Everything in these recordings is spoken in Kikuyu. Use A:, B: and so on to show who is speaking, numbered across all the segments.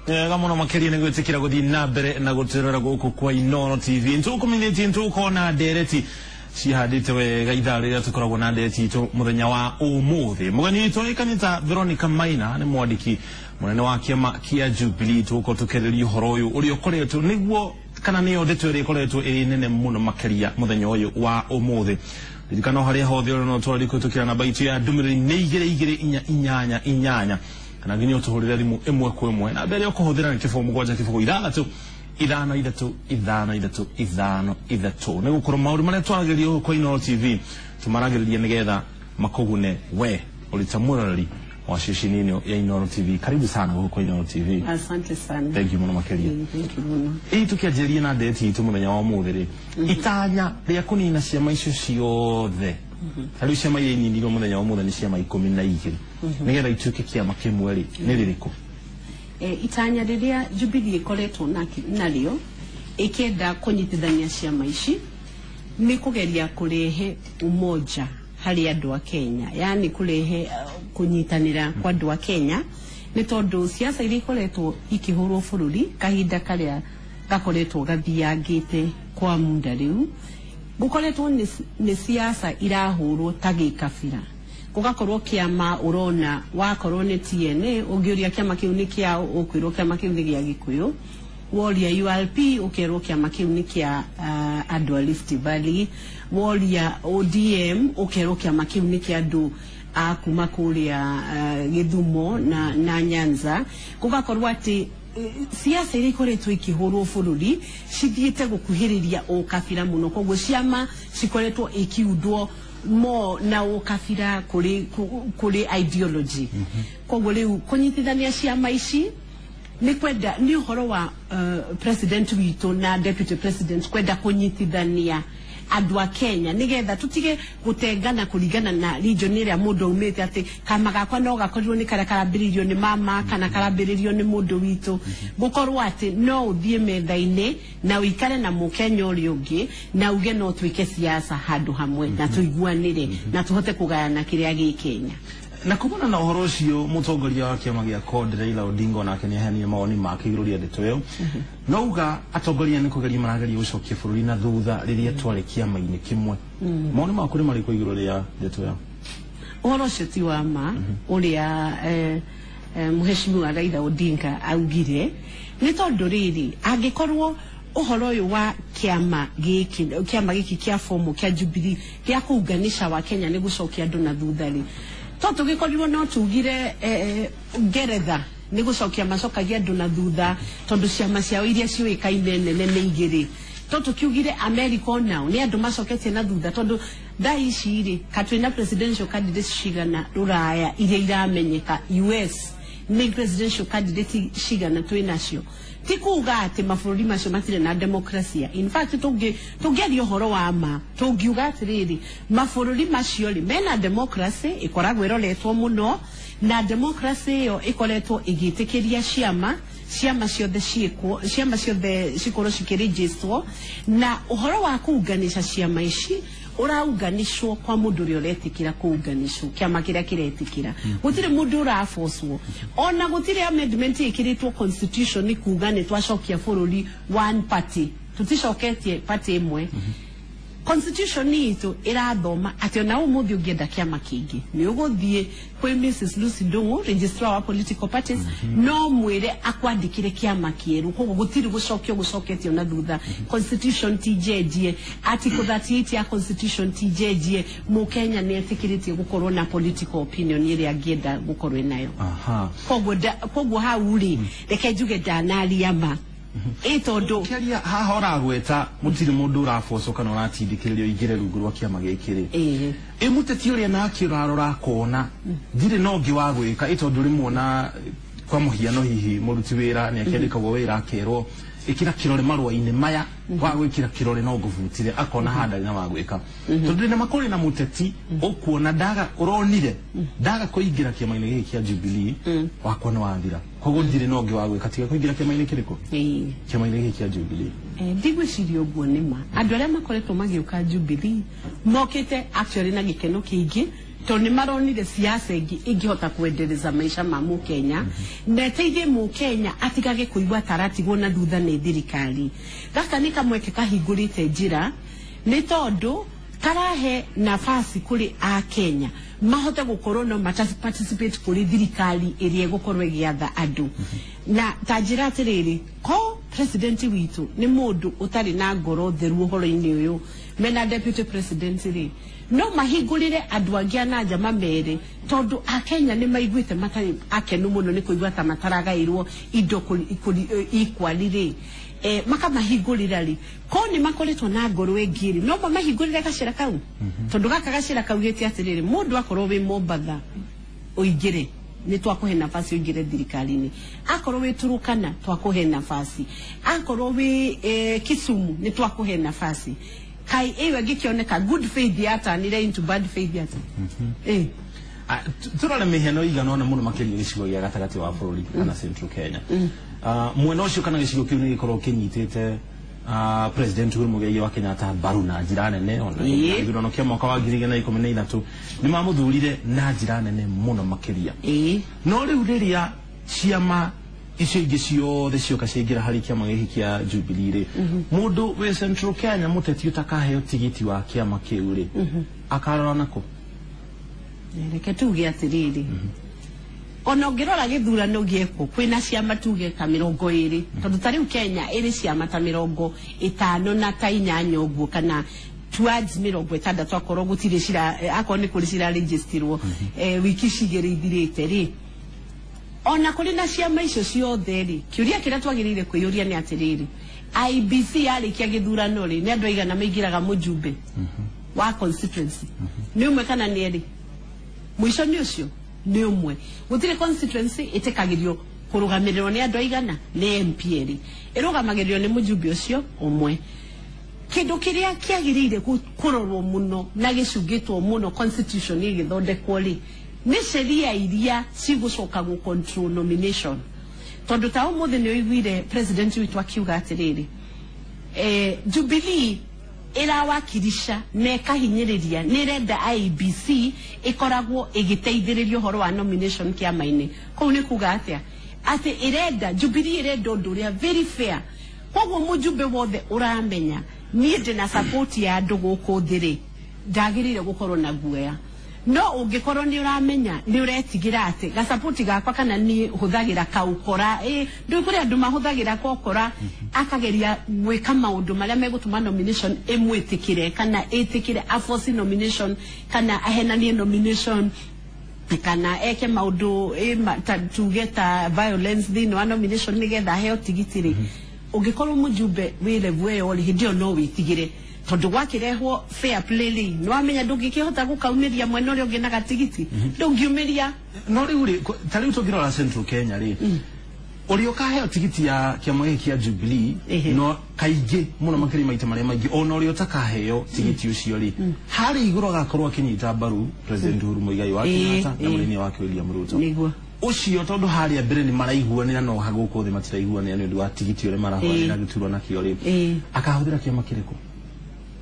A: Wega muno makiria nĩ gwĩtĩkĩra gũthiĩ na mbere na gũtwĩrora gũkũ kwa Inooro TV. Nĩtũkũmenyithĩtie nĩtũgũkorwo na ndereti cihandĩte wega ithaa rĩrĩa tũkoragwo na ndereti itũ mũthenya wa ũmũthĩ. Mũgeni witũ oĩkaine ta Veronica Maina nĩ mwandĩki mũnene wa kĩama kĩa Jubilee. Tũgũkorwo tũkĩarĩrĩria ũhoro ũyũ ũrĩa ũkoretwo nĩguo kana nĩyo ndeto ĩrĩa ĩkoretwo ĩrĩ nene mũno makĩria mũthenya ũyũ wa ũmũthĩ. Ririkana o harĩa hothe ũrĩ no ũtwarĩrie kũhĩtũkĩra namba itũ ya ndũmĩrĩri nĩ igĩrĩ igĩrĩ inya inyanya inyanya kana nginya ũtũhũrĩre thimũ ĩmwe kwa ĩmwe. Namba ĩrĩa ũkũhũthĩra nĩ 0 7 0 6 5 3 5 3 5 3. Nĩ gũkorwo maũndũ marĩa twaragĩrĩria gũkũ kwa Inooro TV tũmaragĩrĩria nĩgetha makũgune we ũrĩ ta mwĩroreri wa ceceni ĩno ya Inooro TV. Karibu sana gũkũ kwa Inooro TV.
B: Asante sana.
A: Thank you mũno makĩria.
B: Thank you mũno.
A: Ĩĩ tũkĩanjĩrĩria na ndereti itũ mũthenya wa ũmũthĩ rĩ, itanya rĩa kũnina ciama icio ciothe, ta rĩu ciama iria ininirwo mũthenya wa ũmũthĩ nĩ ciama 12, nĩgetha ituĩke kĩama kĩmwe rĩ, nĩ rĩrĩkũ?
B: Itanya rĩrĩa Jubilee ĩkoretwo narĩo ĩkĩenda kũnyitithania ciama ici nĩ kũgeria kũrehe umoja harĩ andũ a Kenya, yani kũrehe kũnyitanĩra kwa andũ a Kenya, nĩ tondũ siasa iria ikoretwo ikĩhũrwo bũrũri kahinda karĩa gakoretwo gathiangĩte kwa muda rĩu, gũkoretwo nĩ siasa irahũrwo ta gĩkabira. Gũgakorwo kĩama ũrona wakorwo nĩ TNA, ũngĩũria kĩama kĩu nĩ kĩao, ũkwĩrwo kĩama kĩu nĩ gĩa Gĩkũyũ. Woria URP, ũkerwo kĩama kĩu nĩ kĩa andũ a Rift Valley. Woria ODM, ũkerwo kĩama kĩu nĩ kĩa andũ a kuma kũrĩa Gĩthumo na Nyanza. Gũgakorwo atĩ siasa iria ikoretwo ikĩhũrwo bũrũri cithiĩte gũkuhĩrĩria ũkabira mũno, koguo ciama cikoretwo ikiundwo mo na ũkabira kũrĩ ideology. Koguo rĩu kũnyitithania ciama ici nĩ kwenda nĩ ũhoro wa president witũ na deputy president kwenda kũnyitithania andũ a Kenya nĩgetha tũtige gũtengana kũringana na region ĩrĩa mũndũ aumĩte, atĩ kama gakwa no gakorirwo nĩ karĩa karambĩrĩirio nĩ mama kana karambĩrĩirio nĩ mũndũ witũ. Gũkorwo atĩ no ũthiĩ metha-inĩ na ũikare na mũkenya ũrĩa ũngĩ na uge no twĩke siasa handũ hamwe na tũiguanĩre na tũhote kũgayana kĩrĩa gĩ Kenya.
A: Na kumana na ũhoro ũcio, mũtongoria wa kĩama gĩa CORD Raila Odinga onake nĩ aheanire mawoni make igũrũ rĩa ndeto ĩyo. No uga atongoria nĩ kũgeria marageria gũcokia bũrũri na thutha rĩrĩa twarĩ kĩama-inĩ kĩmwe. Mawoni maku nĩ marĩkũ igũrũ rĩa ndeto ĩyo?
B: Ũhoro ũcio ti wa ma ũrĩa Mheshimiwa Raila Odinga augire, nĩ tondũ rĩrĩ angĩkorwo ũhoro ũyũ wa kĩama gĩkĩ kĩa fomo kĩa Jubilee gĩa kũunganisha wa Kenya nĩ gũcokia andũ na thutha rĩ, to tũgĩkorirwo no tugire Ngeretha nĩ gũcokia macokagia andũ na thutha tondũ ciama ciao iria ciũĩkaine nene nĩ igĩrĩ. To tũkiugire America onao nĩ andũ macoketie na thutha tondũ thaa ici rĩ katwĩna presidential candidates cigana rũraya iria iramenyeka, US nĩ presidential candidate cigana twĩ nacio. Ti kuga atĩ mabũrũri macio matirĩ na demokrasia. In fact tũngĩaria ũhoro wa ma tũngiuga atĩrĩrĩ mabũrũri macio rĩ mena democracy ĩkoragwo ĩroretwo mũno, na democracy ĩyo ĩkoretwo ĩgĩtĩkĩria ciama ciothe ciĩkwo, ciama ciothe cikorwo cikĩregisterwo, na ũhoro wa kũunganisha ciama ici ũraunganishwo kwa mũndũ ũrĩa ũretĩkĩra kũunganishwo, kĩama kĩrĩa kĩretĩkĩra. Gũtirĩ mũndũ ũrabocwo, ona gũtirĩ amendment ĩkĩrĩtwo constitution nĩ kuga nĩ twacokia bũrũri one party, tũticoketie party ĩmwe. Constitution itũ ĩrathoma atĩ ona ũmũthĩ ũngĩenda kĩama kĩngĩ nĩ ũgũthiĩ kwĩ Mrs Lucy Ndung'u, registrar wa political parties, no mwĩre akwandĩkĩre kĩama kĩerũ. Koguo gũtirĩ gũcokio gũcoketio na thutha. Constitution ti njenjie, article 38 ya constitution ti njenjie. Mũkenya nĩ etĩkĩrĩtie gũkorwo na political opinion ĩrĩa angĩenda gũkorwo nayo. Koguo hau rĩ reke njuge ndanaria ma ĩ tondũ
A: Kĩaria haha ũragweta mũtirĩ mũndũ ũrabocwo kana ũratindĩkĩrĩrio ingĩre rungu rwa kĩama gĩkĩ rĩ, ĩ mũteti ũrĩa nake ũrarora akona ndirĩ na ũngĩ wa gwĩka, ĩ tondũ rĩmwe ona kwa mũhiano hihi mũruti wĩra nĩ akĩandĩkagwo wĩra akerwo ĩkĩra kĩrore marũa-inĩ maya, wa gwĩkĩra kĩrore no ngũbutire, akona haha ndarĩ na wa gwĩka. Tondũ ndĩ na makũrĩ na mũteti ũkuona ndaga ũronire ndaga kũingĩra kĩama-inĩ gĩkĩ kĩa Jubilee wakwa nĩ wathira, koguo ndirĩ na ũngĩ wa gwĩka tiga kũingĩra kĩama-inĩ kĩrĩkũ? Kĩama-inĩ gĩkĩ kĩa Jubilee.
B: Ndigwĩciria ũguo nĩ ma. Andũ arĩa makoretwo magĩũka Jubilee mokĩte actually na gĩkeno kĩingĩ, Tondũ nĩ maronire siasa ĩngĩ ĩngĩhota kwendereza maica ma mũkenya na ĩteithie mũkenya atigage kũigua ta aratigwo na thutha nĩ thirikari. Gaka nĩ kamweke kahingũrĩte njĩra nĩ tondũ karahe nafasi kũrĩ akenya mahote gũkorwo no participate kũrĩ thirikari ĩrĩa ĩgũkorwo ĩgĩatha andũ. Na ta njĩra atĩrĩrĩ, ko president witũ nĩ mũndũ ũtarĩ na ngoro theru ũhoro-inĩ ũyũ mena deputy president rĩ, no mahingũrĩre andũ angĩ a na nja mamere, tondũ akenya nĩ maiguĩte matarĩ akenu mũno nĩ kũigua ta mataragaĩrwo indo equally rĩ, makamahingũrĩra rĩ, ko nĩ makoretwo na ngoro ĩngĩ rĩ, no mamahingũrĩre gacĩra kau, tondũ gaka gacĩra kaugĩte atĩrĩrĩ, mũndũ akorwo wĩ Mombatha ũingĩre, nĩ twakũhe nafasi ũingĩre thirikari-inĩ, akorwo wĩ Turukana twakũhe nafasi, akorwo wĩ Kisumu nĩ twakũhe nafasi. Kai ĩyo ĩngĩkĩoneka good faith yatanire into bad faith yata.
A: Turore mĩhiano ĩigana ũna mũno makĩria gĩcigo gĩa gatagatĩ wa bũrũri kana Central Kenya. Mwena ũcio kana gĩcigo kĩu nĩ gĩkorwo kĩnyitĩte President Uhuru Muigai wa Kenyatta mbaru na njĩra nene, ona gĩthurano kĩa mwaka wa 2013 nĩ mamũthurire na njĩra nene mũno makĩria. No rĩu rĩrĩa ciama icio ingĩ ciothe cioka ciaingĩra harĩ kĩama gĩkĩ kĩa Jubilee rĩ, mũndũ wĩ Central Kenya mũteti ũtakaheo tigiti wa kĩama kĩu rĩ, akarora nakũ?
B: Reke tuge atĩrĩrĩ, ona ũngĩrora gĩthurano gĩekwo kwĩna ciama tuge ta 20, tondũ ta rĩu Kenya ĩrĩ ciama ta 58 ũguo kana towards 60, akorwo gũtirĩ cira, akorwo nĩ kũrĩ ciraregistirwo wiki cigĩrĩ ithirĩte rĩ, ona kũrĩ na ciama icio ciothe rĩ, kĩũria kĩrĩa twagĩrĩire kwĩyũria nĩ atĩrĩrĩ, IBC yarĩkia gĩthurano rĩ, nĩ andũ aigana maingĩraga mũjumbe wa constituency? Nĩ ũmwe kana nĩ erĩ? Mũico nĩ ũcio nĩ ũmwe. Gũtirĩ constituency ĩtĩkagĩrio kũrũgamĩrĩrwo nĩ andũ aigana, nĩ MP erĩ, ĩrũgamagĩrĩrwo nĩ mũjumbe ũcio ũmwe. Kĩndũ kĩrĩa kĩagĩrĩire kũrorwo mũno na gĩcungĩtwo mũno constitution ĩgĩthondekwo rĩ, nĩ sheria iria cigũcoka gũ control nomination. Tondũ ta ũmũthĩ nĩ ũiguire president witũ akiuga atĩrĩrĩ, Jubilee ĩrawakilisha na ĩkahinyĩrĩria nĩ ĩrenda IEBC ĩkoragwo ĩgĩteithĩrĩria ũhoro wa nomination kĩama-inĩ. Kũu nĩ kuga atĩa? Atĩ ĩrenda Jubilee ĩrenda ũndũ ũrĩa very fair. Koguo mũjumbe wothe ũramenya niĩ ndĩna support ya andũ gũkũ thĩ rĩ, ndagĩrĩire gũkorwo na guoya. No ũngĩkorwo nĩ ũramenya nĩ ũretigĩra atĩ gacapoti gakwa kana niĩ hũthagĩra kaũkora, ndũĩ kũrĩ andũ mahũthagĩra kokora akageria gwĩka maũndũ marĩa megũtũma nomination ĩmwĩtĩkĩre kana ĩtĩkĩre aforce nomination kana ahenanie nomination kana eke maũndũ tuge ta violence thĩinĩ wa nomination nĩgetha aheo tigiti rĩ, ũngĩkorwo mũjumbe wĩ level ĩyo rĩ, hĩndĩ ĩyo no wĩtigĩre, tondũ gwakĩrehwo fair play rĩ, nĩ wamenya ndũngĩkĩhota gũkaumĩria mwena ũrĩa ũngĩ na gatigiti, ndũngiumĩria.
A: No rĩu rĩ, ta rĩu tũngĩrora Central Kenya rĩ, ũrĩa ũkaheo tigiti ya kĩama gĩkĩ kĩa Jubilee no kaingĩ mũno makĩria maita marĩa maingĩ ona ũrĩa ũtakaheo tigiti ũcio rĩ, harĩa igũrũ agakorwo akĩnyita mbaru President Uhuru Muigai wa Kenyatta na mũnini wake William Ruto. Ũcio tondũ harĩa mbere nĩ maraiguanĩra no gũkũ thĩ matiraiguanĩra nĩ ũndũ wa tigiti ũrĩa marahũranĩra gĩturwa nakĩo rĩ, akahũthĩra kĩama kĩrĩkũ?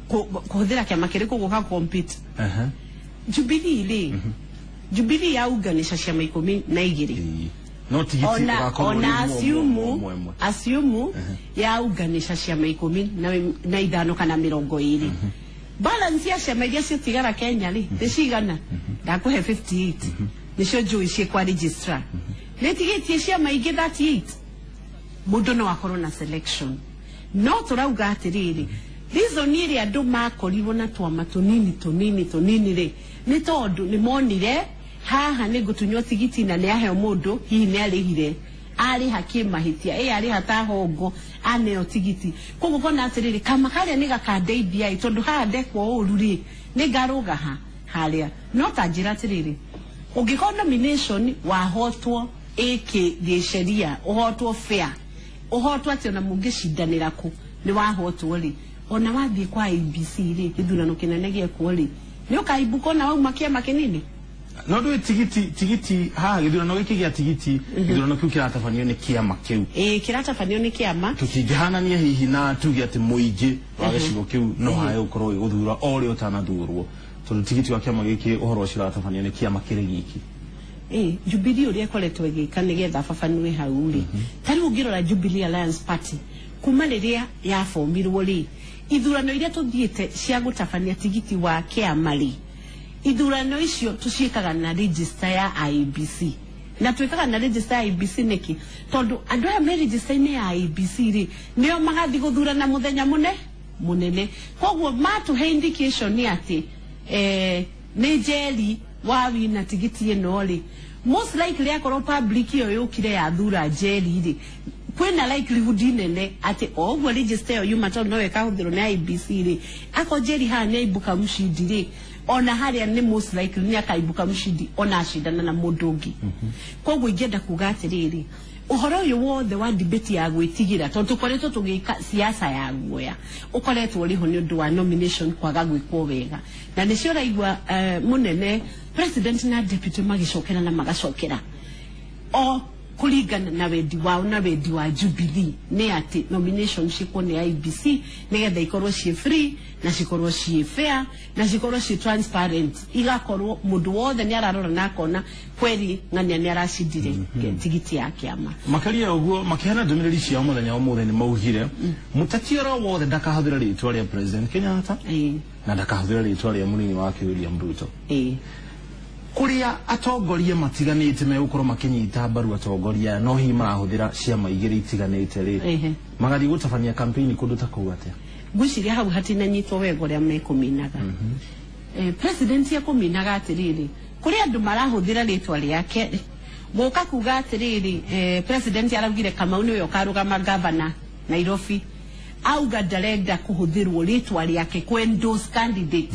B: Kũhũthĩra kĩama kĩrĩkũ gũka compete? Jubilee rĩ, Jubilee yaunganisha ciama 12.
A: No tigiti
B: ona assume yaunganisha ciama 15 kana 20. Balance ya ciama iria citigara Kenya rĩ, nĩ cigana? Ndakũhe 58. Nĩcio njũĩ ciĩ kwa registrar. Nĩ tigĩtie ciama ingĩ 38. Mũndũ no akorwo na selection. No tũrauga atĩrĩrĩ, reason ĩrĩa andũ makorirwo na twama tũnini tũnini tũnini rĩ, nĩ tondũ nĩ monire haha nĩ ngũtunywo tigiti na nĩ aheo mũndũ, hihi nĩ arĩhire, arĩha kĩmahĩtia, arĩha ta hongo, aneo tigiti. Koguo kona atĩrĩrĩ, kama karĩa nĩ gakandeithia ĩ, tondũ haha ndekwo ũru rĩ, nĩ ngarũga ha harĩa. No ta njĩra atĩrĩrĩ, ũngĩkorwo nomination wahotwo gĩceria, ũhotwo fair, ũhotwo atĩ ona mũngĩcindanĩra kũ nĩ wahotwo rĩ, ona wathiĩ kwa IEBC rĩ, gĩthurano kĩnene gĩekwo rĩ, nĩ ũkaimbuka ona wauma kĩama kĩnini.
A: No ndũĩ tigiti haha gĩthurano gĩkĩ gĩa tigiti, gĩthurano kĩu kĩratabanio nĩ kĩama kĩu.
B: Kĩratabanio nĩ kĩama.
A: Tũtingĩhanania hihi na tuge atĩ mũingĩ wa gĩcigo kĩu no hae gũkorwo gĩgũthura o ũrĩa ũtanathurwo. Tondu tigiti wa kiama giki uhoro ucio uratabania ni kiama kiri giki.
B: Jubilee uria ikoretwo igika nigetha babanue hau ri. Ta riu ungirora Jubilee Alliance Party kuma riria yabomirwo ri, ithurano iria tuthiite cia gutabania tigiti wa kiama ri, ithurano icio tuciikaga na register ya IEBC. Na twikaga na register ya IEBC niki? Tondu andu aya me register-ini ya IEBC ri nio magathi guthurana muthenya munene. Koguo matuhe indication ni ati ni Njeri wa wina tigiti ino ri, most likely akorwo public iyo yukire ya thura Njeri ri, kwina likelihood nene ati o uguo register iyo yuma tondu no ikahuthirwo ni IEBC ri, ako Njeri haha ni aibuka mshindi ri, ona haria ni most likely ni akaibuka mshindi ona acindana na mundu ungi. Koguo ingĩenda kuga atiriri, uhoro uyu wothe wa debate ya gwitigira tondu tukoretwo tugika siasa ya guoya ukoretwo uriho ni undu wa nomination kwaga gwikwo wega, na nicio uraigua munene president na deputy magicokera na magacokera o kuringana na wendi wao na wendi wa Jubilee ni ati nomination cikwo ni IEBC nigetha ikorwo ci free na cikorwo ci fair na cikorwo ci transparent, igakorwo mundu wothe ni ararora na akona kweri ng'ania ni aracindire tigiti ya kiama.
A: Makaria uguo makiheana ndumiriri ciao muthenya wa muthenya ni maugire muteti oro wothe ndakahuthira ritwa ria President Kenyatta na ndakahuthira ritwa ria munini wake William Ruto. Kuria atongoria matiganite megukorwo makinyita mbaru atongoria no hihi marahuthira ciama igiri itiganite ri magathi gutabania campaign kundu ta kuu atia?
B: Ngwiciria hau hatinanyitwo wega uria mekuminaga. President ekuminaga atiriri, kuri andu marahuthira ritwa riake guka kuga atiriri, president araugire Kamau niwe ukarugama governor Nairobi, auga ndarenda kuhuthirwo ritwa riake ku endorse candidate.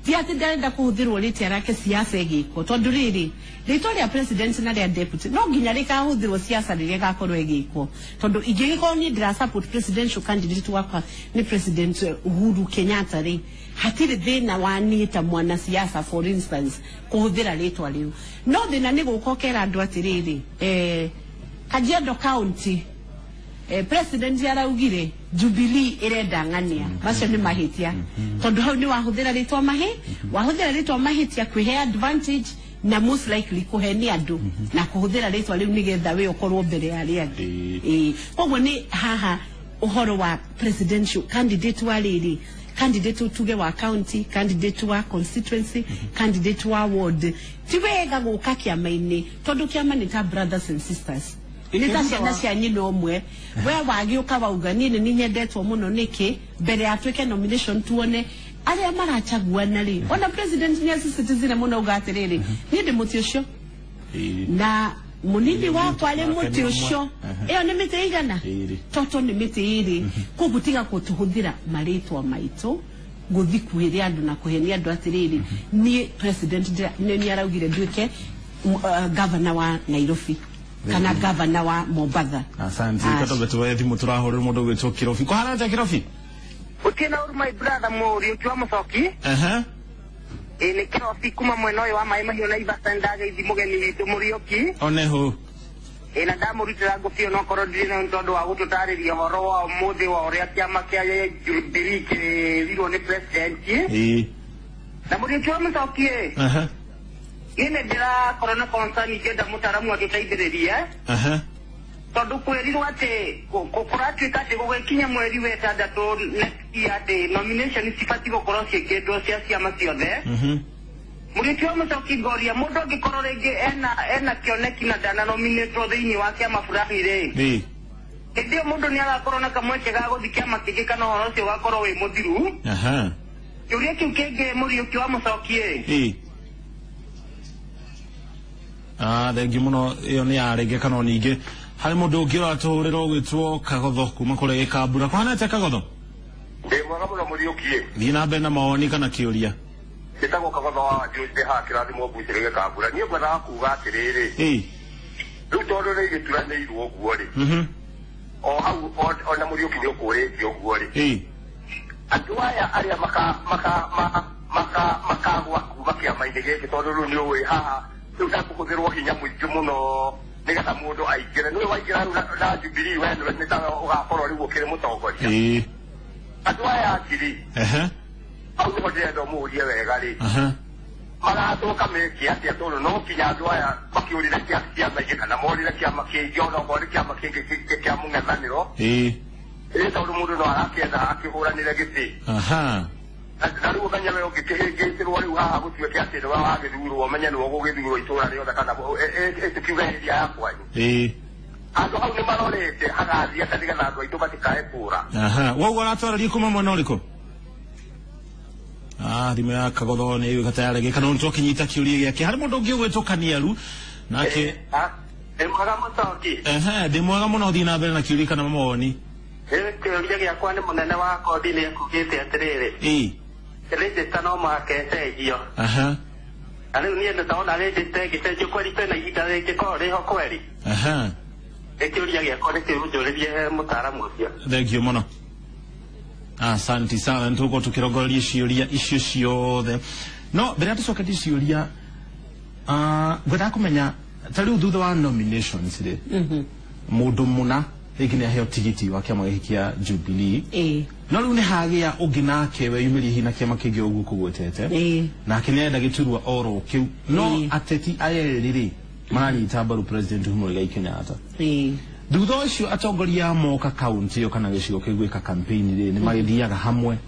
B: Ti ati ndarenda kuhuthirwo ritwa riake siasa igikwo, tondu riri ritwa ria president na ria deputy no nginya rikahuthirwo siasa riria igakorwo igikwo, tondu ingĩgĩkorwo niĩ ndĩra support presidential candidate wakwa ni President Uhuru Kenyatta ri, hatirĩ thĩna wa niĩ ta mwana siasa for instance kuhuthira ritwa riu. No thĩna nĩ gũka ũkera andũ atĩrĩrĩ, Kajiado County president araugire Jubilee irenda ng'ania, macio nĩ mahĩtia, tondu hau nĩ wahuthira ritwa mahi wahuthira ritwa mahĩtia kwihe advantage na most likely kuhenia andu na kuhuthira ritwa riu nigetha we ukorwo mbere ya aria angĩ. Koguo ni haha uhoro wa presidential candidate wa riri, candidate tuge wa county, candidate wa constituency, candidate wa ward, ti wega guka kiama-inĩ tondu kiama nĩ ta brothers and sisters, nĩ ta ciana cia nyina ũmwe. We wagĩũka wauga niĩ nĩ nyendetwo mũno nĩkĩ, mbere ya twĩke nomination tuone arĩa marachaguana rĩ. Ona president nĩ acicitizire mũno auga atĩrĩrĩ, niĩ ndĩ mũtĩ ũcio na munini wakwa arĩ mũtĩ ũcio, ĩyo nĩ mĩtĩ igana toto nĩ mĩtĩ ĩrĩ. Koguo tiga gũtũhũthĩra marĩtwa maitũ gũthi kwĩre andũ na kũhenia andũ atĩrĩrĩ, niĩ president nĩ araugire nduĩke governor wa Nairobi kana governor wa Mombatha.
A: Asante. Katombe tuwe thimu turahurira mundu gwitwo Kirobi. Kwahana atia Kirobi?
C: Utina uru my brother Muriuki wa Mucoki. Ni Kirobi kuma mwena uyu wa Mai Mahiu na Naivasha ndageithi mugeni witu Muriuki.
A: Oneho.
C: Na ndamurutira ngũbio no korwo ndirĩ nayo nĩ tondũ wa gũtũtarĩria ũhoro wa ũmũthĩ wa ũrĩa kĩama kĩa Jubilee kĩrirwo nĩ president. Na Muriuki wa Mucoki ĩ, niĩ nĩ ndĩrakorwo na concern ingĩenda mũtaaramu atũteithĩrĩrie. Tondũ kwĩrirwo atĩ kũratuĩka atĩ gũgĩkinya mweri wa ĩtandatũ next year atĩ nomination cibatiĩ gũkorwo ciĩkĩtwo cia ciama ciothe. Muriuki wa Mucoki ngoria mũndũ angĩkorwo rĩngĩ ena kĩoneki na ndana nominatwo thĩinĩ wa kĩama fulani rĩ, hĩndĩ ĩyo mũndũ nĩ agakorwo na kamweke ga gũthiĩ kĩama kĩngĩ kana ũhoro ũcio ũgakorwo wĩ mũthiru. Kĩũria kĩu kĩngĩ Muriuki wa Mucoki ĩ,
A: thengi muno, iyo ni yarenge kana ningĩ harĩ mũndũ ũngĩ ũratũhũrĩra ũgwĩtwo Kagotho kuma kũrĩa Gĩkambura. Kũhana atĩa Kagotho?
D: Ndĩ mwega mũno Muriuki.
A: Thiĩ na mbere na mawoni kana kĩũria.
D: Njĩtagwo Kagotho wa Wanjũĩ haha kĩrathimo mbucĩrĩ Gĩkambura. Niĩ ngwendaga kuga atĩrĩrĩ, rĩu tondũ nĩ igĩturanĩirwo ũguo rĩ, o hau ona Muriuki nĩ ũkũrĩtie ũguo rĩ, andũ aya arĩa makagwa kuma kĩama-inĩ gĩkĩ tondũ rĩu nĩ ũĩ haha rĩu ndakũhũthĩrwo hinya mũingĩ mũno nĩgetha mũndũ aingĩre. Nĩwe waingĩra rĩu na Jubilee we nĩ ta ũgakorwo rĩu ũkĩrĩ mũtongoria. Andũ aya ngiri Hau nĩho ndĩrenda ũmũrie wega rĩ. Maratũka meke atĩa tondũ no kinya andũ aya makĩũrĩre kĩama ingĩ kana morĩre kĩama kĩngĩ ona okorwo nĩ kĩama kĩngĩ kĩa mũng'ethanĩro. Ĩ tondũ mũndũ no arakĩenda akĩhũranĩre gĩtĩ. Na rĩu ũmenye we ũngĩkĩhĩngĩcĩrwo rĩu haha gũtuĩke atĩ nĩwe wagĩthurwo ũmenye nĩwe ũgũgĩthurwo itũra rĩothe kana tũkiuge area ya kwanyu. Andũ hau nĩ marorete hagathiĩ atĩa nĩgetha andũ aitũ matikae kũra.
A: Woguo ũratwarĩria kuma mwena ũrĩkũ? Thimũ ya Kagotho nĩ ĩgwĩka ta yaregeka no nĩtwakinyita kĩũria gĩake. Harĩ mũndũ ũngĩ ũgwĩtwo Kaniaru nake.
C: Ndĩ mwega Mũcoki.
A: Ndĩ mwega mũno, thiĩ na mbere na kĩũria kana mawoni.
C: Kĩũria gĩakwa nĩ mũnene wa kothi nĩ ekugĩte atĩrĩrĩ. Register no mũhaka ĩcenjio. Na rĩu niĩ ndĩrona register ĩngĩcenjio kweri kwĩna ihinda rĩngĩkorwo rĩho kweri. Nĩ kĩũria gĩakwa nĩ kĩu njũrĩrie mũtaaramu ũcio.
A: Thank you mũno. Asante sana, nĩtũgũkorwo tũkĩrongoreria ciũria icio ciothe. No mbere ya tũcoketie ciũria, ngwendaga kũmenya ta rĩu thutha wa nominations rĩ, mũndũ mũna rĩngĩ nĩ aheo tigiti wa kĩama gĩkĩ kĩa Jubilee. No rĩu nĩ hagĩa ũngĩ nake weyumĩria hihi na kĩama kĩngĩ ũguo kũgwetete, nake nĩ arenda gĩturwa oro kĩu, no ateti aya erĩ rĩ maranyita mbaru President Uhuru Muigai Kenyatta. Thutha ũcio atongoria moka kaunti ĩyo kana gĩcigo kĩu gwĩka campaign rĩ, nĩ magĩthiaga hamwe.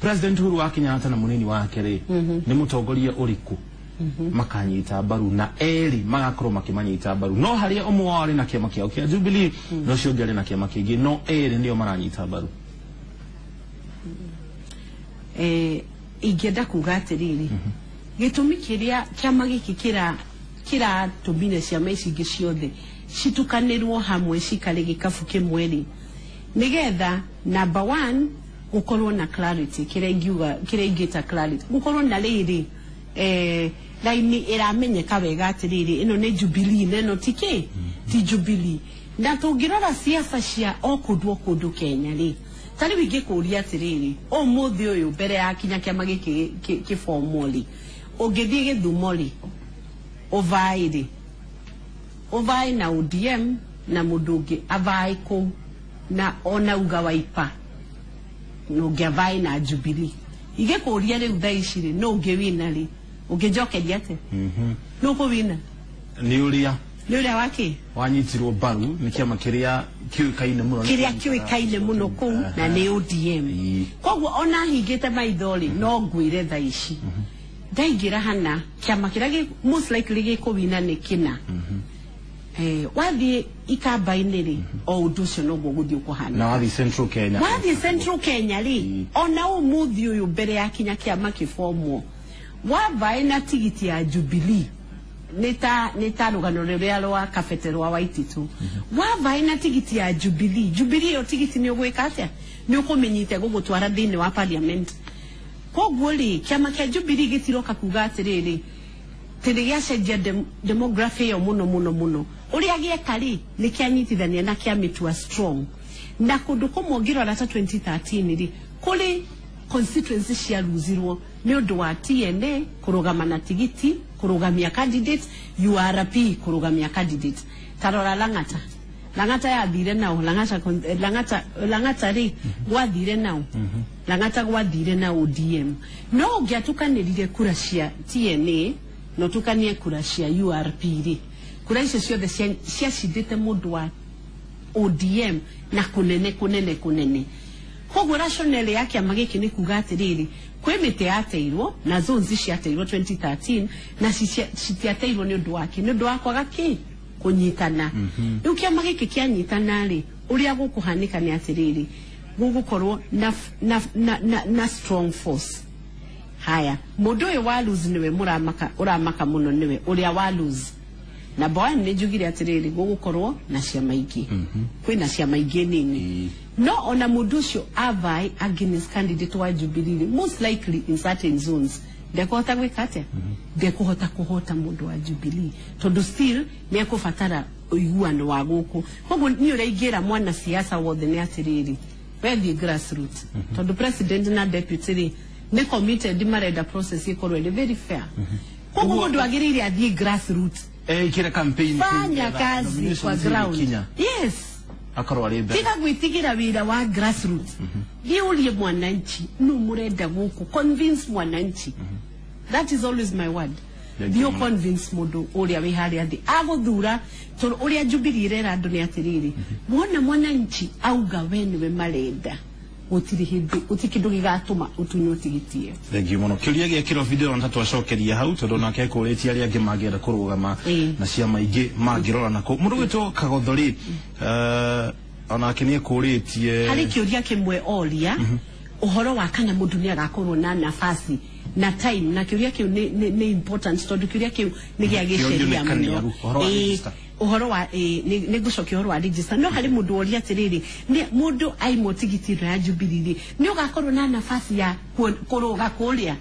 A: President Uhuru wa Kenyatta na mũnini wake rĩ, nĩ mũtongoria ũrĩkũ makanyita mbaru na erĩ magakorwo makĩmanyita mbaru? No harĩa ũmwe wao arĩ na kĩama kĩao kĩa Jubilee na ũcio ũngĩ arĩ na kĩama kĩngĩ, no erĩ nĩo maranyita mbaru.
B: Ingĩenda kuga atĩrĩrĩ, gĩtũmi kĩrĩa kĩama gĩkĩ kĩratũmire ciama ici ingĩ ciothe citukanĩrwo hamwe cikare gĩkabu kĩmwe rĩ, nĩgetha number one gũkorwo na clarity, kĩrĩa ingiuga kĩrĩa ingĩta clarity, gũkorwo na rĩrĩ raini ĩramenyeka wega atĩrĩrĩ ĩno nĩ Jubilee na ĩno ti kĩ ti Jubilee. Na tũngĩrora siasa cia o kũndũ o kũndũ Kenya rĩ, ta rĩu ingĩkũria atĩrĩrĩ, ũmũthĩ ũyũ mbere ya kinya kĩama gĩkĩ kĩbomwo rĩ, ũngĩthiĩ Gĩthumo rĩ, ũvaĩ rĩ, ũvaĩ na ODM na mũndũ ũngĩ avaĩ kũu na ona uga Wiper na ũngĩ avaĩ na Jubilee. Ingĩkũria rĩu thaa ici rĩ, nũ ũngĩwina rĩ, ũngĩnjokeria atĩa? Nũ ũkũwina?
A: Nĩ ũrĩa
B: Nĩ ũrĩa wa kĩ?
A: Wanyitirwo mbaru nĩ kĩama kĩrĩa kĩũĩkaine mũno.
B: Kĩrĩa kĩũĩkaine mũno kũu na nĩ ODM. Koguo ona hingĩte maitho rĩ, no ngwĩre thaa ici. Ndaingĩra hana kĩama kĩrĩa most likely gĩkũwina nĩ kĩna. Wathiĩ Ikamba-inĩ rĩ, o ũndũ ũcio noguo gũthiĩ ũkũhana.
A: Na wathiĩ Central Kenya.
B: Wathiĩ Central Kenya rĩ, ona ũmũthĩ ũyũ mbere ya kinya kĩama kĩbomwo, wavaĩ na tigiti ya Jubilee, nĩ ta rũgano rũrĩa rwa Kabete rwa Waititu. Wavaĩ na tigiti ya Jubilee, Jubilee ĩyo tigiti nĩ ũgwĩka atĩa? Nĩ ũkũmĩnyita gũgũtwara thĩinĩ wa parliament. Koguo rĩ, kĩama kĩa Jubilee gĩtiroka kuga atĩrĩrĩ, tĩrĩ gĩacenjia demography ĩyo mũno mũno mũno. Ũrĩa gĩeka rĩ, nĩ kĩanyitithania na kĩamĩtua strong. Na kũndũ kũmwe ũngĩrora ta 2013 rĩ, kũrĩ constituency ciaruzirwo nĩ ũndũ wa TNA kũrũgama na tigiti, kũrũgamia candidate, URP kũrũgamia candidate. Ta rora Lang'ata. Lang'ata yathire nao, Lang'ata rĩ gwathire nao. Lang'ata gwathire na ODM. No ũngĩatukanĩrire kura cia TNA no tukanie kura cia URP rĩ, kura icio ciothe ciacindĩte mũndũ wa ODM na kũnene kũnene kũnene. Koguo rationale ya kĩama gĩkĩ nĩ kuga atĩrĩrĩ, kwĩ mĩtĩ yateirwo na zones ciateirwo 2013 na citiateirwo nĩ ũndũ wa kĩ? Nĩ ũndũ wa kwaga kĩ? Kũnyitana. Rĩu kĩama gĩkĩ kĩanyitana rĩ, ũrĩa gũkũhanĩka nĩ atĩrĩrĩ, gũgũkorwo na strong force. Haya, mũndũ ũyũ wa lose nĩwe mũramaka, ũramaka mũno nĩwe ũrĩa wa lose. Na boy nĩ njugire atĩrĩrĩ, gũgũkorwo na ciama ingĩ. Kwĩna ciama ingĩ nini. No ona mũndũ ũcio avae against candidate wa Jubilee, most likely in certain zones, ndekũhota gwĩka atĩa? Ndekũhota kũhota mũndũ wa Jubilee, tondũ still nĩ ekũbatara ũiguano wa gũkũ. Koguo niĩ ũrĩa ingĩra mwana siasa wothe nĩ atĩrĩrĩ, wethiĩ grassroots, tondũ president na deputy rĩ nĩ committed, marenda process ĩkorwo ĩrĩ very fair. Koguo mũndũ agĩrĩire athiĩ grassroots,
A: Kira campaign
B: fanya kazi kwa ground. Yes.
A: Akorwo arĩ mbere.
B: Tiga gwĩtigĩra wĩra wa grassroots. Thiĩ ũrie mwananchi nũ mũrenda gũkũ, convince mwananchi. That is always my word. Thiĩ convince mũndũ ũrĩa wĩ harĩa thĩ agũthura, tondũ ũrĩa Jubilee ĩrera andũ nĩ atĩrĩrĩ, wona mwananchi auga we nĩwe marenda, gũtirĩ hĩndĩ gũtirĩ kĩndũ gĩgatũma ũtunywo tigiti ĩyo.
A: Thank you mũno. Kĩũria gĩa Kĩrobi ndĩrona ta twacokeria hau, tondũ nake ekũrĩtie arĩa angĩ mangĩenda kũrũgama na ciama ingĩ mangĩrora nako. Mũndũ gwĩtwo Kagotho rĩ, onake nĩ ekũrĩtie
B: harĩ kĩũria kĩmwe oria ũhoro wa kana mũndũ nĩ agakorwo na nafasi na time, na kĩũria kĩu nĩ important tondũ kĩũria kĩu nĩ gĩa gĩceria mũno. Ũhoro wa nĩ ngũcokia ũhoro wa register. No harĩ mũndũ woria atĩrĩrĩ, nĩ mũndũ aimwo tigiti ĩno ya Jubilee rĩ, nĩ ũgakorwo na nafasi ya kũrũga kũrĩa,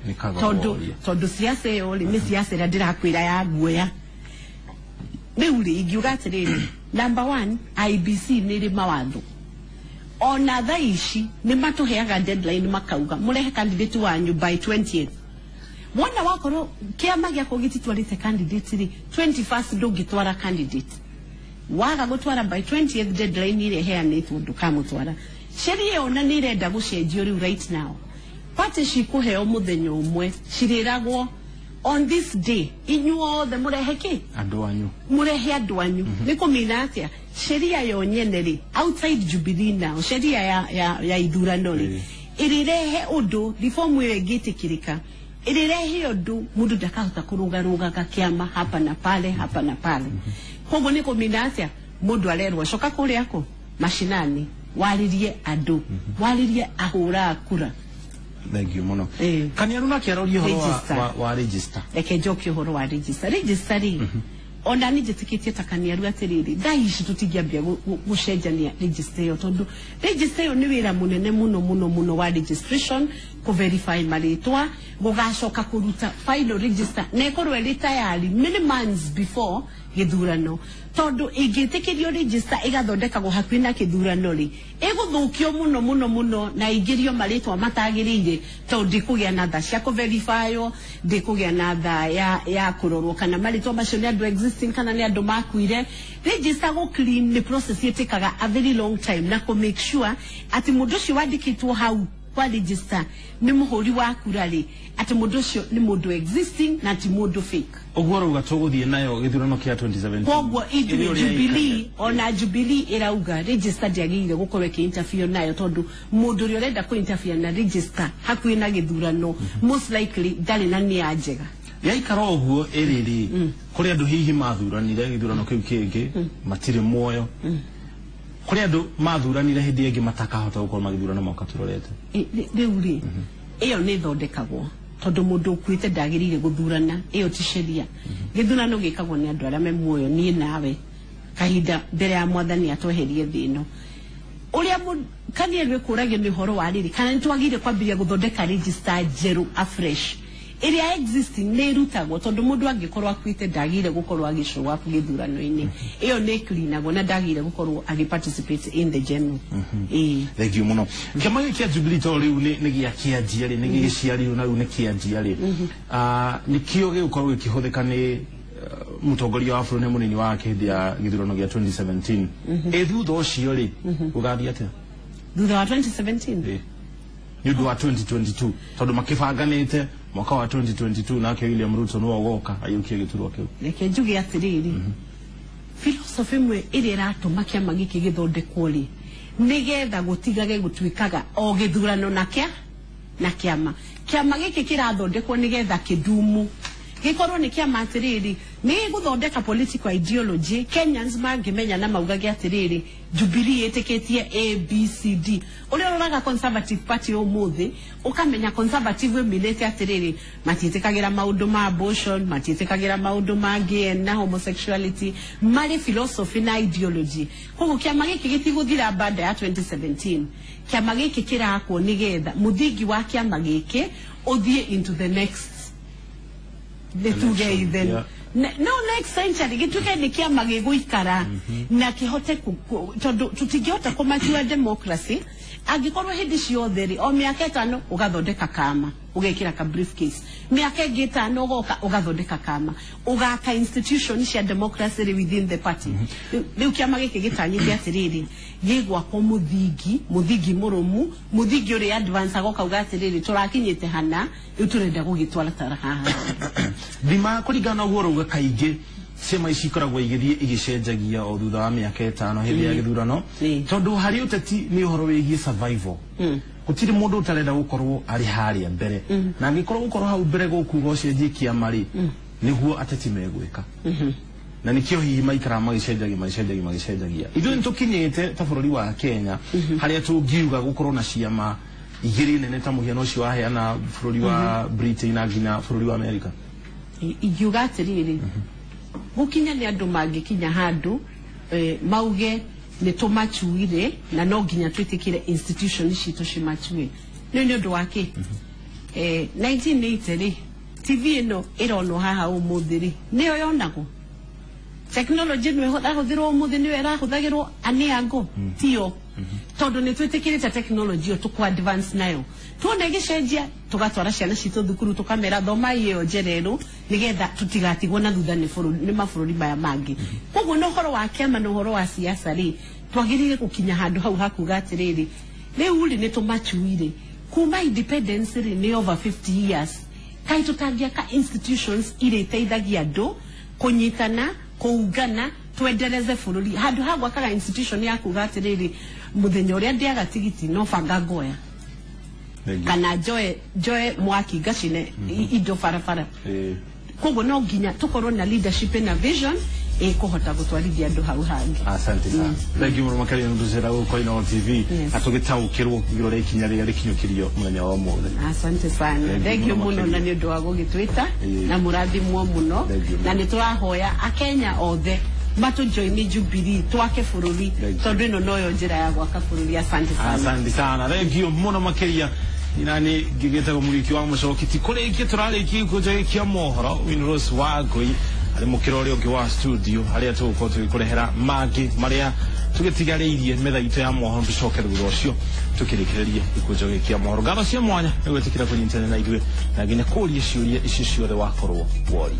B: tondũ siasa ĩyo rĩ nĩ siasa ĩrĩa ndĩrakwĩra ya guoya. Rĩu rĩ ingiuga atĩrĩrĩ, number 1, IBC nĩ ĩrĩ mawatho. Ona thaa ici nĩ matũheaga deadline makauga mũrehe candidate wanyu by 20th. Wona wakorwo kĩama gĩakwa gĩtitwarĩte candidate rĩ, 21st ndũngĩtwara candidate. Waga gũtwara by 20th deadline ĩrĩa ĩheanĩtwo ndũkamũtwara. Sheria ĩyo ona nĩ ĩrenda gũcenjio rĩu right now. Party cikũheo mũthenya ũmwe cirĩragwo on this day inyuothe mũrehe kĩ?
A: Andũ anyu.
B: Mũrehe andũ anyu. Nĩ kũmina atĩa? Sheria yo nyene rĩ, outside Jubilee now, sheria ya ithurano rĩ, ĩrĩrehe ũndũ reform ĩyo ĩngĩtĩkĩrĩka, ĩrĩrehe ũndũ mũndũ ndakahota kũrũgarũgaga kĩama hapa na pale hapa na pale. Koguo nĩ kũmina atĩa? Mũndũ arerwo coka kũrĩa kũ mashinani, warĩrie andũ, warĩrie ahũra a kura.
A: Thank you mũno. Kaniaru nake aroria ũhoro wa register.
B: Reke njokie ũhoro wa register. Register rĩ, ona nĩ njĩtĩkĩtie ta Kaniaru atĩrĩrĩ, thaa ici tũtingĩambia gũcenjania register ĩyo, tondũ register ĩyo nĩ wĩra mũnene mũno mũno mũno wa registration, kũ verify marĩtwa, gũgacoka kũruta final register na ĩkorwo ĩrĩ tayari many months before gĩthurano, tondũ ĩngĩtĩkĩrio register ĩgathondekagwo hakuhĩ na kĩthurano rĩ, ĩgũthũkio mũno mũno mũno na ĩingĩrio marĩtwa matagĩrĩire, tondũ ndĩkũgĩa na thaa cia kũverifywo, ndĩkũgĩa na thaa ya kũrorwo kana marĩtwa macio nĩ andũ existing kana nĩ andũ makuire. Register gũ clean nĩ process ĩtĩkaga a very long time, na kũ make sure atĩ mũndũ ũcio wandĩkĩtwo hau kwa register nĩ mũhũri wa kura rĩ, atĩ mũndũ ũcio nĩ mũndũ existing na ti mũndũ fake.
A: Ũguo rauga tũgũthiĩ nayo gĩthurano kĩa 2017.
B: Koguo ithuĩ Jubilee, ona Jubilee ĩrauga register ndĩagĩrĩire gũkorwo ĩkĩ-interfere nayo, tondũ mũndũ ũrĩa ũrenda kũ-interfere na register hakuhĩ na gĩthurano most likely ndarĩ na nia njega.
A: Yaikara ũguo ĩrĩ rĩ, kũrĩ andũ hihi mathuranire gĩthurano kĩu kĩngĩ matirĩ muoyo, kũrĩ andũ mathuranire hĩndĩ ĩngĩ matakahota gũkorwo magĩthurana mwaka tũrorete.
B: Rĩu rĩ, ĩyo nĩ ĩthondekagwo tondũ mũndũ ũkuĩte ndagĩrĩire gũthurana, ĩyo ti sheria. Gĩthurano gĩkagwo nĩ andũ arĩa me muoyo, niĩ nawe, kahinda mbere ya mwathani atweherie thĩ ĩno. Ũrĩa Kaniaru ĩkũragio nĩ ũhoro wa rĩrĩ, kana nĩ twagĩrĩire kwambĩrĩria gũthondeka register njerũ afresh ĩrĩa existing nĩ ĩrutagwo, tondũ mũndũ angĩkorwo akuĩte ndagĩrĩire gũkorwo agĩ-show up gĩthurano-inĩ, ĩyo nĩ ĩcleanagwo na ndagĩrĩire gũkorwo agĩ participate in the general.
A: Thank you mũno. Kĩama gĩkĩ kĩa Jubilee to rĩu nĩ gĩa kĩanjia rĩ, nĩ gĩgĩciarirwo na rĩu nĩ kĩanjia rĩ, nĩkĩo gĩgũkorwo gĩkĩhũthĩka nĩ mũtongoria wa bũrũri na mũnini wake hĩndĩ ya gĩthurano gĩa 2017. Ĩ thutha ũcio rĩ, gũgathiĩ atĩa?
B: Thutha wa 2017?
A: Nĩ ũndũ wa 2022, tondũ makĩbanganĩte mwaka wa 2022 nake William Ruto nĩwe ũgoka aiyũkie gĩturwa kĩu.
B: Reke njuge atĩrĩrĩ, philosophy ĩmwe ĩrĩa ĩratũma kĩama gĩkĩ gĩthondekwo rĩ, nĩgetha gũtigage gũtuĩkaga o gĩthurano na kĩama. Kĩama gĩkĩ kĩrathondekwo nĩgetha kĩdumu, gĩkorwo nĩ kĩama atĩrĩrĩ, nĩ gĩgũthondeka political ideology. Kenyans mangĩmenya na maugage atĩrĩrĩ, Jubilee ĩtĩkĩtie A B C D. Ũrĩa ũroraga Conservative Party ũmũthĩ, ũkamenya Conservative ĩminĩte atĩrĩrĩ, matiĩtĩkagĩra maũndũ ma abortion, matiĩtĩkagĩra maũndũ ma gay na homosexuality, marĩ philosophy na ideology. Koguo kĩama gĩkĩ gĩtigũthira baada ya 2017. Kĩama gĩkĩ kĩrakwo nĩgetha mũthingi wa kĩama gĩkĩ ũthiĩ into the next the no next century, gĩtuĩke nĩ kĩama gĩgũikara na kĩhote tondũ tũtingĩhota kũmatua democracy angĩkorwo hĩndĩ ciothe rĩ, o mĩaka 5 ũgathondeka kama. Ũgekĩra ka briefcase. Mĩaka ĩngĩ ĩtano ũgoka ũgathondeka kama. Ũgaka institution cia democracy within the party. Rĩu kĩama gĩkĩ gĩtanyĩte atĩrĩrĩ, gĩgwakwo mũthingi, mũthingi mũrũmu, mũthingi ũrĩa advance agoka uga atĩrĩrĩ, tũrakinyĩte hana, rĩu tũrenda gũgĩtwara tara haha.
A: Thima kũringana na ũguo ũrauga kaingĩ ciama ici ikoragwo igĩthiĩ igĩcenjagia o thutha wa mĩaka ĩtano hĩndĩ ya gĩthurano, tondũ harĩ ũteti nĩ ũhoro wĩgiĩ survival. Gũtirĩ mũndũ ũtarenda gũkorwo arĩ harĩa mbere, na angĩkorwo gũkorwo hau mbere gũkuga ũcenjie kĩama rĩ, nĩguo ateti megwĩka. Na nĩkĩo hihi maikaraga magĩcenjagia magĩcenjagia magĩcenjagia. Ithuĩ nĩtũkinyĩte ta bũrũri wa Kenya harĩa tũngiuga gũkorwo na ciama igĩrĩ nene ta mũhiano ũcio waheana bũrũri wa Britain na nginya bũrũri wa America.
B: Ingiuga atĩrĩrĩ, gũkinya nĩ andũ mangĩkinya handũ mauge nĩ tũmacuire na no nginya twĩtĩkĩre institution citũ cimacue. Nĩ nĩ ũndũ wa kĩ? 1980 rĩ, TV ĩno ĩronwo haha ũmũthĩ rĩ, nĩyo yonagwo. Technology nĩ ĩhũthagĩrwo ũmũthĩ, nĩyo ĩrahũthagĩrwo anĩango, tiyo. Tondũ nĩ twĩtĩkĩrĩte technology ĩyo, tũkũ advance nayo. Tuona ĩgĩcenjia, tũgatwara ciana citũ thukuru, tũkamera thomai ĩyo njererũ nĩgetha tũtigatigwo na thutha nĩ bũrũri, nĩ mabũrũri maya mangĩ. Koguo na ũhoro wa kĩama na ũhoro wa siasa rĩ, twagĩrĩire gũkinya handũ hau hakuga atĩrĩrĩ, rĩu rĩ nĩ tũmacuire. Kuma independence rĩ nĩ over 50 years. Kaĩ tũtangĩaka institutions irĩteithagia andũ kũnyitana, kũungana, twendereze bũrũri. Handũ ha gwakaga institution ya kuga atĩrĩrĩ, mũthenya ũrĩa ndĩaga tigiti no banga ngoya, kana njoe mwaki ngacine indo barabara. Koguo no nginya tũkorwo na leadership na vision ĩkũhota gũtwarithia andũ hau hangĩ.
A: Asante sana. Thank you mũno makĩria nĩ ũndũ gũkũ Inooro TV atũgĩtaũkĩrwo igũrũ rĩa ikinya rĩrĩa rĩkinyũkĩrio mũthenya wa ũmũthĩ.
B: Asante sana. Thank you mũno na nĩ ũndũ wa gũgĩtwĩta na mũrathimwo mũno, na nĩ tũrahoya akenya othe matũjoini Jubilee twake bũrũri, tondũ ĩno noyo njĩra ya gwaka bũrũri. Asante sana.
A: Asante sana. Thank you mũno makĩria. Inani ngĩgĩtagwo Mũriũki wa Mũcoki, ti kũrĩkia tũrarĩkia gĩkũnjo gĩkĩ mohoro. Winrose Wangũi arĩ mũkĩra ũrĩa ũngĩ wa studio harĩa tũgũkorwo tũgĩkũrehera mangĩ marĩa tũgĩtigarĩirie metha itũ ya mohoro, tũcoke thutha ũcio tũkĩrĩkĩrĩrie gĩkũnjo gĩkĩ kĩa mohoro. Ngatho cia mwanya nĩ gwĩtĩkĩra kũnyitanĩra na ithuĩ na nginya kũria ciũria icio ciothe wakorwo woria.